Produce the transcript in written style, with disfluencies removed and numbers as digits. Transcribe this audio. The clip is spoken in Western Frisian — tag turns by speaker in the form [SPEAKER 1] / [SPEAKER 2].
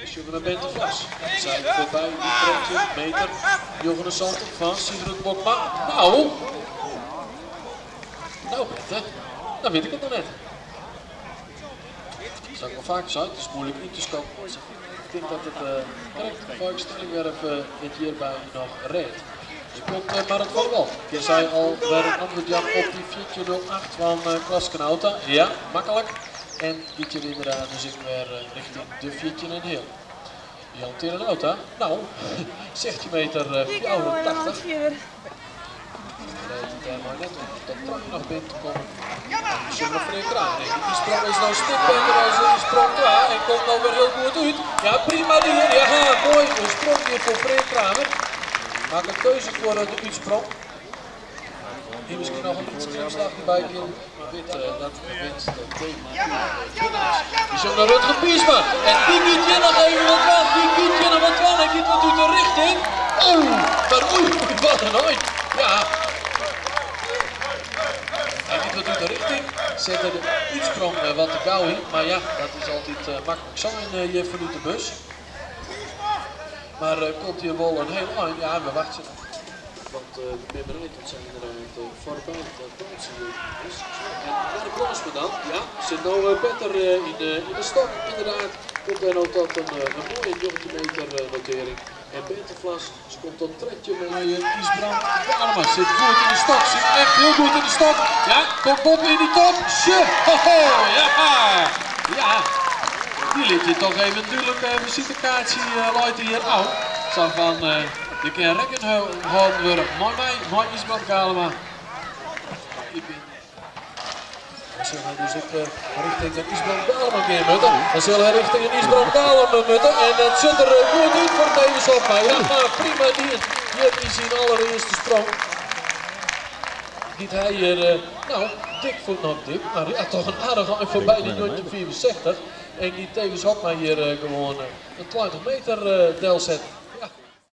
[SPEAKER 1] Sjogge we nei Bente Vlas. Sy foarby dy 13 meter 79 fan Sigrid Bokma. Nou, nou Bente, dan wit ik it noch net. Sa ik al faker sei, it is muoilik yn te skatten. Ik tink dat it krekt Feike Stellingwerf it hjirby noch rêdt. Der komt Marit van der Wal. Kin sy al wer in antwurd jaan op dy 14.08 fan Klaske Nauta? Ja, maklik. En giet hjir ynderdaad dus ek wer rjochting de 14 en heal. Jan Tere Nauta, nou, 16 meter 84. Rêdt it dêrmei net om top 3 noch binnen te kommen. En Sjoerd Freerk Kramer, dy sprong is no stik better as yn sprong 2 en komt no wer hiel goed út. Ja, prima dien. Ja, moai in sprong hjir foar Freerk Kramer. Makke in keuze foar de útsprong. Hie miskien noch in lyts klimslach derby kin, mar wit dat de winst definityf binnen is. Wy sjogge nei Rutger Piersma en dy giet hjir noch even wat dwaan. Dy giet hjir noch wat dwaan. Hy giet wat út de richting. Oh, mar oei, wat in ein. Ja. Hy giet wat út de richting. Sette de útsprong wat te gau yn. Mar ja, dat is altyd maklik sein hjir fanút de bus. Mar komt hjir wol in hiel ein. Ja, we wachtsje noch. Want de bin benijd oft sy ynderdaad foarby dat paaltsje is. En Mark Braansma dan, ja, sit no better yn de stok. Ynderdaad komt dêr no tot in moaie 19 meter notering. En Bente Vlas, se komt tot 13 meter. Ysbrand Galema sit goed yn de stok, sit echt hiel goed yn de stok. Ja, komt boppe yn die top. Sje, ho, ho, ja, ja. Dy lit je toch even dúdlik visitekaartsje leit hjir ôf. Sa fan, der kin rekken hâlden wurde mei my, mei Ysbrand Galema. Ik bin. Dan sil hy dus ek rjochting Ysbrand Galema gean moatte. Dan sil hy rjochting Ysbrand Galema moatte. En dat sjocht der goed út foar Thewis Hobma. Ja, prima dien. Hjir yn syn allerearste sprong. Giet hy hjir, nou, dik foar, no dik, mar ja, toch in aardige ein foarby dy 1965. En giet Thewis Hobma hjir gewoan in 20 meter delsetten.